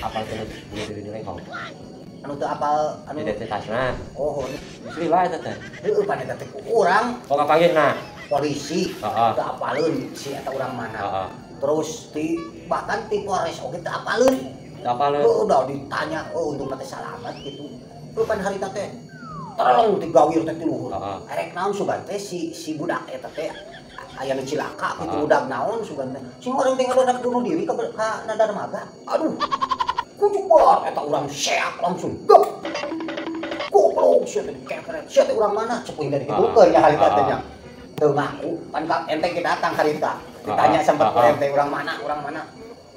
Apal teh bunuh diri di Lengkong. Anu teu apal anu identitasna. Oh, lila eta teh. Heueuh pan eta teh ku urang. Oh kapanggihna. Polisi. Heeh. Teu apaleun si eta urang mana. Heeh. Terus ti bahkan ti Polres oge teu apaleun. Teu apaleun. Heueuh udah ditanya, oh untung teh salamet gitu. Heueuh pan harita teh terleng ti gawir teh ti luhur. Heeh. Erek naon sugan teh si budak eta teh aya nu cilaka gitu budak naon sugan teh. Sing urang teh ngadonak bunuh diri ka Darmaga. Aduh. Kujubar eta urang seak langsung gep. Goblok sia teh kekeret. Sia teh urang mana? Cepuin dari kitukeun nya harita teh nya. Teu ngaku, pan ka ente ge datang harita. Ditanya sempat ku ente urang mana, urang mana.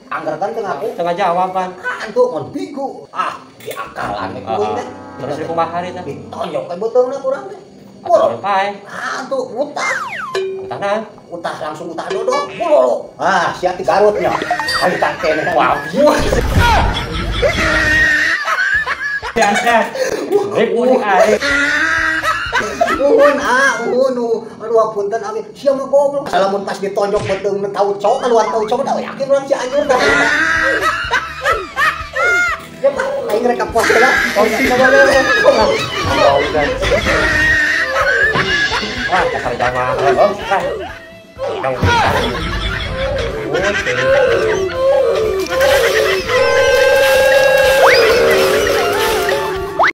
Angger kan teu ngaku. Teu ngajawab pan. Ah, antu mun bigu. Ah, diakalan teh kuing teh. Terus dikumaha harita? Ditonjok teh beuteungna ku urang teh. Atuh pae. Ah, antu utah. Utah naon? Utah langsung utah dodok. Bulolo. Ah, sia ti Garut nya. Harita teh wah. Uhun ah, uhun, aduh apunten abi. Sia mah goblok. Lamun pas ditonjok beuteung tau cowok keluar tau cowok dah yakin urang si anjur dah. Ya Pak, aing rek ka pos heula. Wah, dasar jamaah. Oh, lah.